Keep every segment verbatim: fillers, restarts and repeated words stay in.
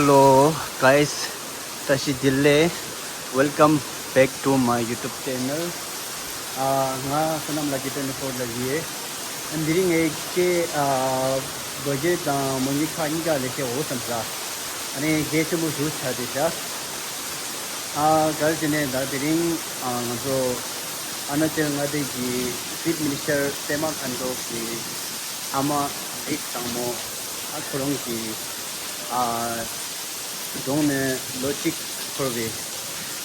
Hello guys, བཀྲ་ཤིས་བདེ་ལེགས། Welcome back to my YouTube channel. ཨ། ང་བསོད་ནམས་ལགས་ཀྱི་ཊུ་ཝེན་ཊི་ཕོར་ལ་ཡིན། ཨ། དེ་རིང་ངས་ཁྱེད་ཨ་རྡོ་རྗེ་དང་མོན་ཡིག་ཁ་གཉིས་ཀ་ལས་ཀྱི་འོ་བསམ་ས། ཨ་ནི་རྒྱས་ཆེན་པོ་ཞུ་ཆ་དེ་བྱ། ཨ། ག་རེ་བྱས་ནས་ད་དེ་རིང་ཨ་ང་ཚོ་ཨ་རུ་ན་ཅལ་མངའ་སྡེ་གི་ཅིབ་མི་ནི་སི་ཊར་པེ་མ་ཁན་ཌོ་གི་ཨ་མ་ལིག་བཟང་མོ། ཨ། ཁོ་རང་གི་ཨ། གྲོངས་ནས་ལོ་གཅིག་འཁོར་བའི་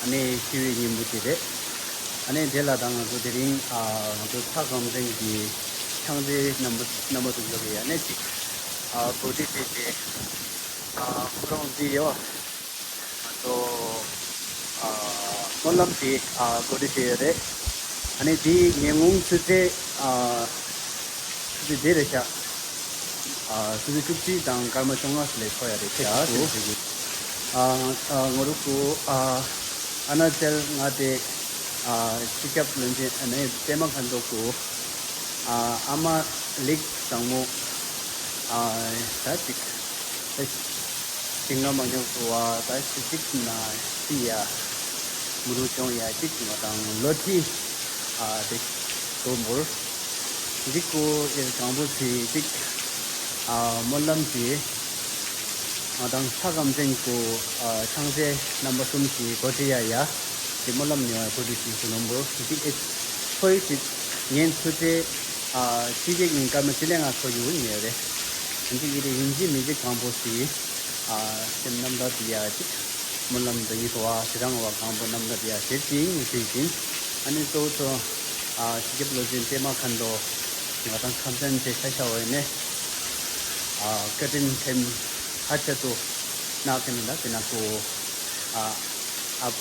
ཨ་ནི་ཤི་བའི་ཉིན་མོ་དེ་རེད། ཨ་ནི་དེ་ལ་ད་ང་ཚོ་དེ་རིང་ཨ་ང་ཚོ་ཚ་གམ་ཚན་གྱི་ཕྱག་འཚལ་རྣམ་པ་རྣམ་པ་ཚོ་འཇོག་གི་ཡ་ནས་ཅིག་ཨ་གོ་སྒྲིག་བྱས་ཏེ། ཨ། ཁོ་རང་འདི་ཡོད། ང་ཚོ་ཨ་སྨོན་ལམ་དེ་ཨ་གོ་སྒྲིག་བྱས་ཡོད་རེད། ཨ་ནི་དེའི་ཉིན་གུང་ཆུ་ཚོད་ཨ་ཆུ་ཚོད་བདུན་རེད་ཤག་ཨ་ཆུ་ཚོད་བཅུ་གཅིག་དང་སྐར་མ་བཅོ་ལྔ་ཙམ་ལ་འཁོར་ཡ་རེད་ཤག་ཨ་ཨ་ངོ་རུ་ཀུ་ཨ་ཨ་རུ་ན་ཅལ་མངའ་སྡེ་ཨ་སྤྱི་ཁྱབ་བློན་ཆེན་ཨ་ནི་པེ་མ་ཁན་ཌོ་ཀུ་ཨ་ཨ་མ་ལིག་བཟང་མོ་ཨ་ད་ཅིག་ཞིང་ལ་མ་ཉོག་ཏུ་བ་ད་ཤི་ཅིག་ན་ཤི་ཡ། མུ་རུ་ཅོང་ཡ་ཅིག་ང་དང་ལོ་ཐི་ཨ་དེ་དོ་མུར་ཅིག་གོ་ཨེར་གང་པོ་ཚེ་ཅིག་ཨ་སྨོན་ལམ་གྱི་ང་དང་ཚ་གམ་ཚན་གོ་ཨ་ཆང་ཚེ་རྣམ་པ་གསུམ་གྱི་གོ་ཏི་ཡ་ཡ་དེ་སྨོན་ལམ་ཉོ་ཡ་གོ་ཏི་ཅིག་གོ་ནོ་མུར་ཅིག་ཨེ་ཁོའི་ཅིག་ངན་ཚུ་ཚེ་ཨ་ཅིག་ཅིག་ངན་སྐར་མ་ཅི་ལས་ང་ཚོ་ཡུལ་ཉེ་རེད། ཨ་ནི་ཡིན་གཅིག་མིན་གཅིག་གང་པོ་ཞིག་ཨ་སེམས་རྣམ་དག་དེ་ཡ་གཅིག་སྨོན་ལམ་དང་ཡིད་འཕྲོག་པ་ཞེ་དྲག་བ་གང་པོ་རྣམ་དག་དེ་ཡ་ཞེ་གཅིག་ངེས་ཤེས་ཡིན། ཨ་ནི་གཙོ་བོ་ཚོ་ཨ་སྤྱི་ཁྱབ་བློན་ཆེན་པད་མ་མཁའ་འགྲོ་ང་དང་ཁམས་ཚན་ཆེ་ཤ་ཤ་བ་ཡིན་ནས་ཨ་བཀའ་དྲིན་ཐེམ་ཧ་ཆེ་ཏུ་ནག་ཀི་ནི་ལ་དེ་ན་ཁོ་ཨ་ཨ་པ་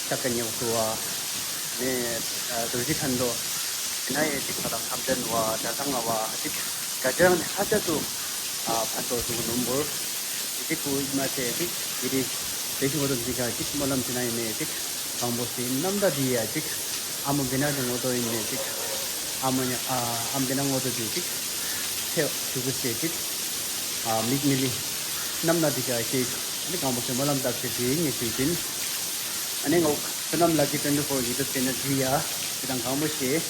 ཤ་ཀ་ཉེ་བ་ཚོ་བ་ནས་རྡོ་རྗེ་མཁའ་འགྲོ་དེ་ན་ཡེ་གཅིག་ང་དང་ཁམས་ཚན་བ་གྲྭ་ཚང་ང་བ་གཅིག་ག་ཅང་ནས་ཧ་ཅང་ཏུ་ཨ་ཕན་ཐོགས་ཐུབ་ནོ་མོར་ཅི་ཅི་ཀུ་ཨི་མ་ཚེ་ཅིག་ཡི་རི་བེ་ཤི་ངོ་དོ་འཛི་ག་ཅིག་སྨོན་ལམ་ཅི་ན་ཡེ་ནས་ཅིག་གང་པོ་སི་ནམ་ད་དི་ཡ་ཅིག་ཨ་མ་བི་ན་གི་ངོ་དོ་ཡིན་ནས་ཅིག་ཨ་མ་ཉ་ཨ་ཨམ་བི་ན་ངོ་དོ་དི་ཅིག་ཚེ་ཞུ་གུ་སེ་ཅིག་ཨ་མིག་མི་ལི་ནམ་ད་དི་ག་ཅིག་ནི་གང་པོ་སི་སྨོན་ལམ་བཏབ་ཅིག་དི་ངེས་ཤེས་ཡིན། ཨ་ནི་ངོ་བསོད་ནམས་ལགས་ཀྱི་ཊུ་ཝེན་ཊི་ཕོར་ཡུ་ཊུབ་ཅེ་ནལ་འདི་ཡ་ཅི་དང་གང་པོ་ཞེས་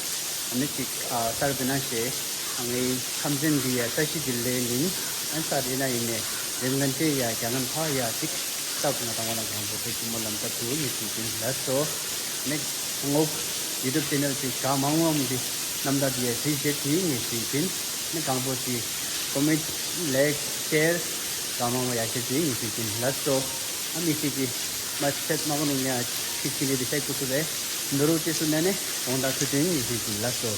ཨ་ནི་ཅིག་ཨ་སར་བི་ན་ཞེས་ཨ་ངའི་ཁམས་ཚན་འདི་ཡ་བཀྲ་ཤིས་བདེ་ལེགས་ཡིན། ཨ་ནི་ས་རེ་ན་ཡིན་ནས་རིམ་ངན་ཏེ་ཡ་རྒྱ་ངན་ཕ་ཡ་ཅིག་སྟབས་ང་དང་བ་ལ་གང་པོ་ཁོས་ཀྱི་སྨོན་ལམ་བཏབ་ཐུབ་ངེས་ཤེས་ཡིན་ལ་སོ། ཨ་ནི་ངོ་ཡུ་ཊུབ་ཅེ་ནལ་ཅིག་ག་མང་མང་འདི་རྣམ་ཐར་འདི་ཡ་ཟི་ཞེས་དེ་ངེས་ཤེས་ཡིན། ཨ་ནི་གང་པོ་ཅིག་ཀོ་མེན་ཊི་ལའིཀ་ཤེར་ག་མང་མང་ཡ་ཞེས་དེ་ངེས་ཤེས་ཡིན་ལ་སོ། ཨ་མི་ཤེས་ཀྱི། མ་ཆད་མ་གོ་ནུ་ཉ་ཁྱི་ཁྱི་ལི་རི་ཤའི་ཀུ་སུ་རེ། ནོ་རུ་ཅི་སུ་ནེ་ནེ་གོང་དང་ཁྲུ་ཏིང་ཡི་ཤི་ཅི་ལ་སོ།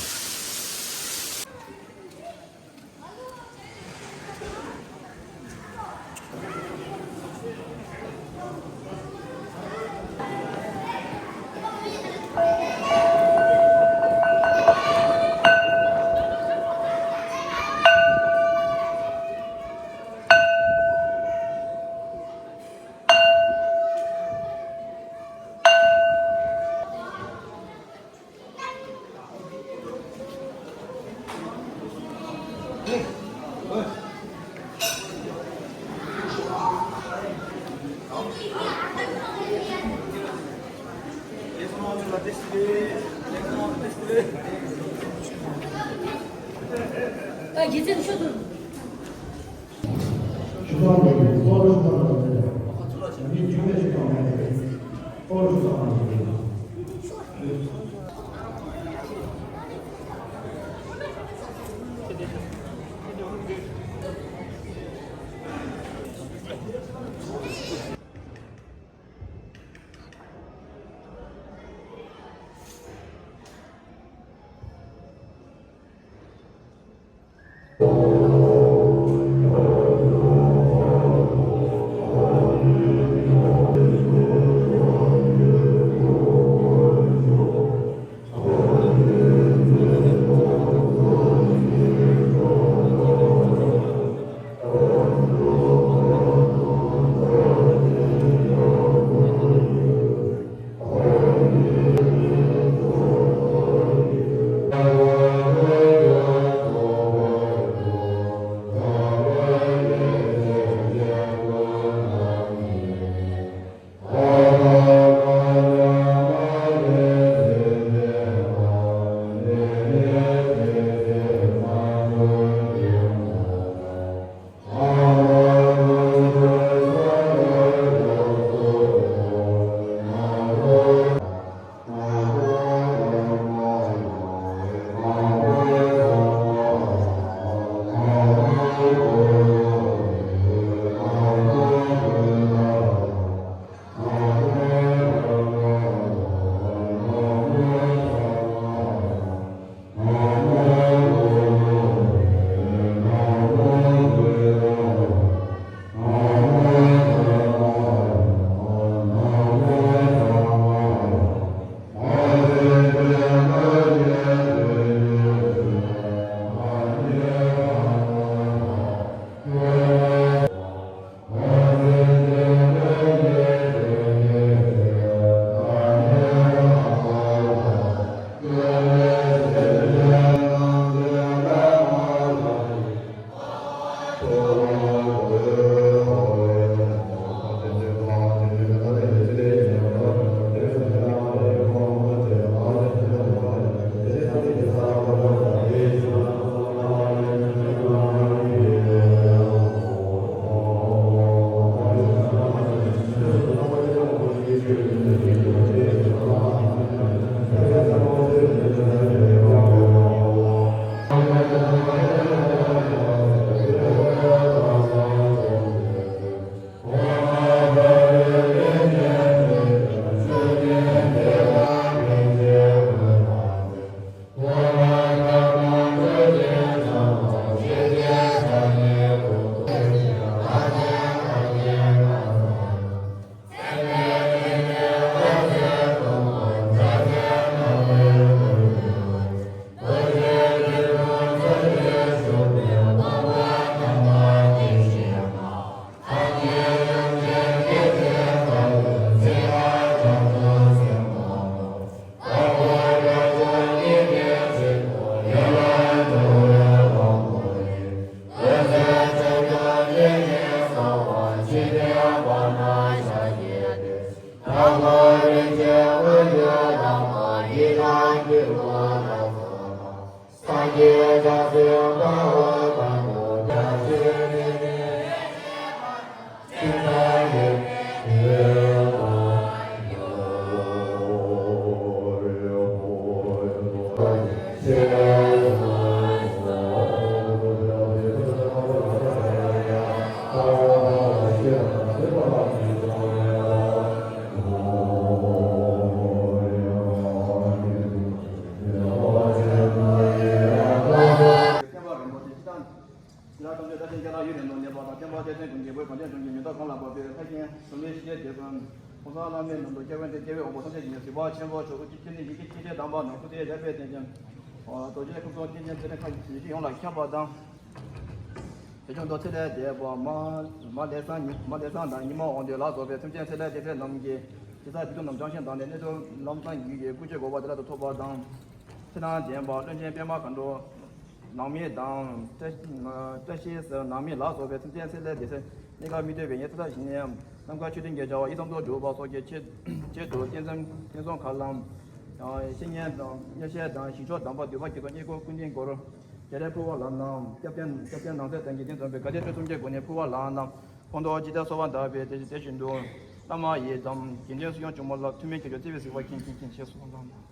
ཡི་དྭགས་ཐམས་ཅད་བཀྲ་ཤིས་སྐྱེ་ལ་ཡུན་རིང་དུ་གནས་པ་དང་། བསྟན་པ་རྟེན་ཅན་ཀུན་གྱི་བུ། གངས་ཅན་ལྗོངས་ཀྱི་མེ་ཏོག་གང་ལ་བབས་པའི། ལྷ་ཞིང་འཛུམ་པའི་ཞི་བྱེད་དེར་སྤྲུལ། ཕུན་སུམ་ཚོགས་པའི་མེ་ཏོག་སྐྱེ་བོའི་འདོད་པ་ཆེན་པོ་མཆོག་ཨུ་ཅི་ཁྱོད་ནི་ཡི་གེ་ཆོས་ཀྱི་གདམས་པ་ནོ། སྐུ་ཚེ་ཡར་སྤེལ་རྟེན་ཅན་རྡོ་རྗེ་ཁམས་གསུམ་རྟེན་ཅན་ཚེ་རིང་ཁ་ཡི་ཡུལ་ཡོངས་ལ་ཁྱབ་པ་དང་། བྱང་ཆུབ་མདོ་ཚེ་ལས་འདས་པ་མ་མ་ལེགས་བཟང་ཉི་མ་ལེགས་བཟང་དང་ཉི་མ་འོད་ལྡན་ལ་སོགས་པའི་སེམས་ཅན་ཚེ་ལས་འདས་ཚེ་རྣམས་ཀྱི་ཞེ་ས་སྡིག་ལྟུང་རྣམས་བྱང་ཞིང་དག་ནས་གནས་ཚུལ་ལམ་སང་རྒྱུད་ཀྱི་སྐུ་ཆོས་གོ་འཕང་བདེ་བླག་ཏུ་ཐོབ་པ་དང་། ཚེ་དང་ལྡན་པ་བློན་ཆེན་པདྨ་མཁའ་འགྲོ་ནགས་མེ་དང་། བཀྲ་བཀྲ་ཤིས་ཟེར་ནགས་མེ་ལ་སོགས་པའི་སེམས་ཅན་ཚེ་ལས་འདས་ཚེ་གནས་སྐབས་མི་སྡོད་པའི་ཡང་ཚེ་ཐར་ཞིང་ནས་ནམ་མཁའ་མཆོད་རྟེན་གྱི་བྱ་བ་ཡིད་ཙམ་དུ་འགྲུབ་པ་སོགས་ཀྱི་ཆེད་ཆེད་དུ་རྟེན་ཙམ་རྟེན་ཙམ་མཁའ་ལམ། བཤེས་གཉེན་དང་མཉེས་བྱ་དང་ཞིང་མཆོག་གདམས་པ་འདུས་པ་བརྒྱད་དང་དཀྱིལ་འཁོར་ཀུན་མཁྱེན་སྐོར། རྒྱ་རས་ཕུར་བ་ལ་ནང་སྐྱབས་རྟེན་སྐྱབས་རྟེན་ནང་གསེས་དང་གི་རྟེན་འཛོམས་པའི་དགའ་ལྡན་ཕྲིན་གསུམ་གྱི་སྒོ་ནས་ཕུར་བ་ལ་ནང་ཕུང་དོ་ཇི་ལྟར་གསོལ་བ་གདབ་པའི་དེ་དེ་བཞིན་དུ། བླ་མ་ཡི་དམ་དགེ་འདུན་སུ་ཡང་བྱུང་མ་ལ་ཐུགས་སྨོན་གྱི་ཆོག་བརྩེ་བའི་གཟིགས་པ་མཁྱེན་མཁྱེན་མཁྱེན་ཞེས་གསུངས་ལ།